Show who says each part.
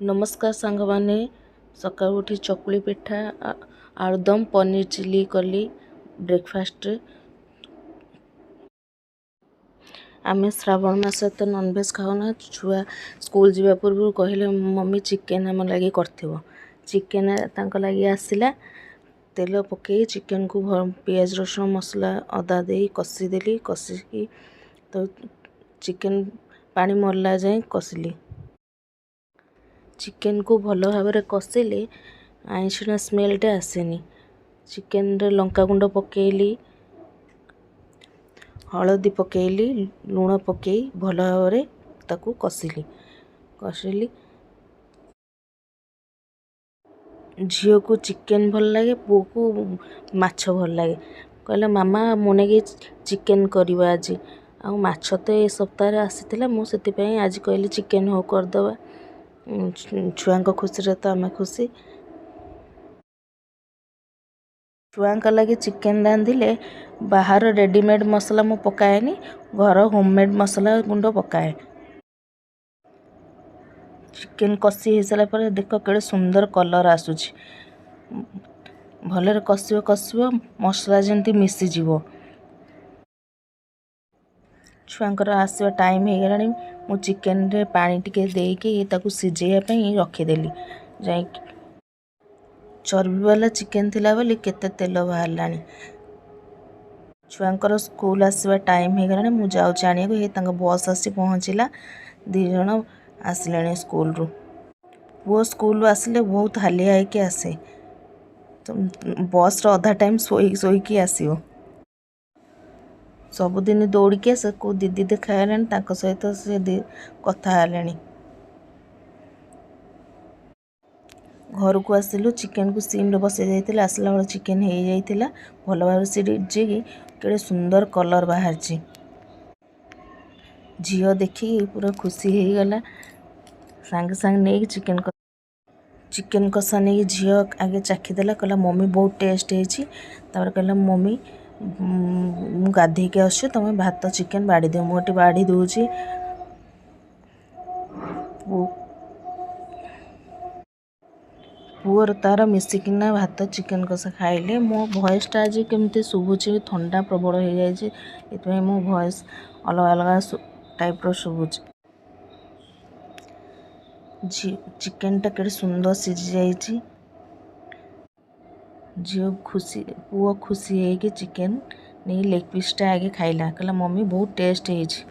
Speaker 1: ନମସ୍କାର ସାଙ୍ଗମାନେ, ସକାଳୁ ଉଠି ଚକୁଳି ପିଠା, ଆଳୁଦମ, ପନିର ଚିଲି କଲି ବ୍ରେକଫାଷ୍ଟରେ। ଆମେ ଶ୍ରାବଣ ମାସ ତ ନନଭେଜ୍ ଖାଉନା। ଛୁଆ ସ୍କୁଲ ଯିବା ପୂର୍ବରୁ କହିଲେ, ମମି ଚିକେନ୍ ଆମ ଲାଗି କରିଥିବ। ଚିକେନ୍ ତାଙ୍କ ଲାଗି ଆସିଲା। ତେଲ ପକାଇ ଚିକେନ୍କୁ ପିଆଜ, ରସୁଣ, ମସଲା, ଅଦା ଦେଇ କଷିଦେଲି। କଷିକି ତ ଚିକେନ୍ ପାଣି ମରିଲା ଯାଏଁ କଷିଲି। ଚିକେନ୍କୁ ଭଲ ଭାବରେ କଷିଲେ ଆଇଁଷିଣା ସ୍ମେଲ୍ଟା ଆସେନି। ଚିକେନ୍ରେ ଲଙ୍କାଗୁଣ୍ଡ ପକାଇଲି, ହଳଦୀ ପକାଇଲି, ଲୁଣ ପକାଇ ଭଲ ଭାବରେ ତାକୁ କଷିଲି କଷିଲି। ଝିଅକୁ ଚିକେନ୍ ଭଲ ଲାଗେ, ପୁଅକୁ ମାଛ ଭଲ ଲାଗେ। କହିଲା, ମାମା ମୋ ନାଗି ଚିକେନ୍ କରିବା ଆଜି। ଆଉ ମାଛ ତ ଏ ସପ୍ତାହରେ ଆସିଥିଲା, ମୁଁ ସେଥିପାଇଁ ଆଜି କହିଲି ଚିକେନ୍ ହଉ କରିଦେବା। ଛୁଆଙ୍କ ଖୁସିରେ ତ ଆମେ ଖୁସି। ଛୁଆଙ୍କ ଲାଗି ଚିକେନ୍ ରାନ୍ଧିଲେ ବାହାର ରେଡ଼ିମେଡ଼୍ ମସଲା ମୁଁ ପକାଏନି, ଘର ହୋମମେଡ଼୍ ମସଲା ଗୁଣ୍ଡ ପକାଏ। ଚିକେନ୍ କଷି ହେଇସାରିଲା ପରେ ଦେଖ କେଡ଼େ ସୁନ୍ଦର କଲର୍ ଆସୁଛି। ଭଲରେ କଷିବ କଷିବ, ମସଲା ଯେମିତି ମିଶିଯିବ। ଛୁଆଙ୍କର ଆସିବା ଟାଇମ୍ ହେଇଗଲାଣି। ମୁଁ ଚିକେନରେ ପାଣି ଟିକେ ଦେଇକି ତାକୁ ସିଝେଇବା ପାଇଁ ରଖିଦେଲି ଯାଇକି। ଚର୍ବିବାଲା ଚିକେନ୍ ଥିଲା ବୋଲି କେତେ ତେଲ ବାହାରିଲାଣି। ଛୁଆଙ୍କର ସ୍କୁଲ ଆସିବା ଟାଇମ୍ ହେଇଗଲାଣି, ମୁଁ ଯାଉଛି ଆଣିବାକୁ। ହେଇ ତାଙ୍କ ବସ୍ ଆସି ପହଞ୍ଚିଲା, 2 ଜଣ ଆସିଲେଣି ସ୍କୁଲରୁ। ପୁଅ ସ୍କୁଲରୁ ଆସିଲେ ବହୁତ ହାଲିଆ ହେଇକି ଆସେ, ବସ୍ର ଅଧା ଟାଇମ୍ ଶୋଇ ଶୋଇକି ଆସିବ। ସବୁଦିନ ଦୌଡ଼ିକି ଆସେ। କେଉଁ ଦିଦି ଦେଖାହେଲାଣି, ତାଙ୍କ ସହିତ ସେ କଥା ହେଲେଣି। ଘରକୁ ଆସିଲୁ, ଚିକେନକୁ ସିମ୍ରେ ବସାଇ ଦେଇଥିଲି। ଆସିଲା ବେଳେ ଚିକେନ୍ ହେଇଯାଇଥିଲା ଭଲ ଭାବରେ ସିଝିକି କେଡ଼େ ସୁନ୍ଦର କଲର୍ ବାହାରିଛି। ଝିଅ ଦେଖିକି ପୁରା ଖୁସି ହେଇଗଲା। ସାଙ୍ଗେ ସାଙ୍ଗେ ନେଇକି ଚିକେନ୍ କଷା ନେଇକି ଝିଅ ଆଗେ ଚାଖିଦେଲା। କହିଲା, ମମି ବହୁତ ଟେଷ୍ଟ ହେଇଛି। ତାପରେ କହିଲା, ମମି ମୁଁ ଗାଧେଇକି ଆସୁଛି, ତୁମେ ଭାତ ଚିକେନ୍ ବାଢ଼ି ଦିଅ, ମୁଁ ଏଠି ବାଢ଼ି ଦେଉଛି। ପୁଅର ତାର ମିଶିକିନା ଭାତ ଚିକେନ୍ କଷା ଖାଇଲେ। ମୋ ଭଏସ୍ଟା ଆଜି କେମିତି ଶୁଭୁଛି, ଥଣ୍ଡା ପ୍ରବଳ ହେଇଯାଇଛି, ଏଥିପାଇଁ ମୋ ଭଏସ୍ ଅଲଗା ଅଲଗା ଟାଇପ୍ର ଶୁଭୁଛି। ଚିକେନ୍ଟା କେଡ଼େ ସୁନ୍ଦର ସିଝି ଯାଇଛି। ଝିଅ ଖୁସି, ପୁଅ ଖୁସି ହେଇକି ଚିକେନ୍ ନେଇ ଲେଗ୍ ପିସ୍ଟା ଆଗେ ଖାଇଲା। କହିଲା, ମମି ବହୁତ ଟେଷ୍ଟ ହେଇଛି।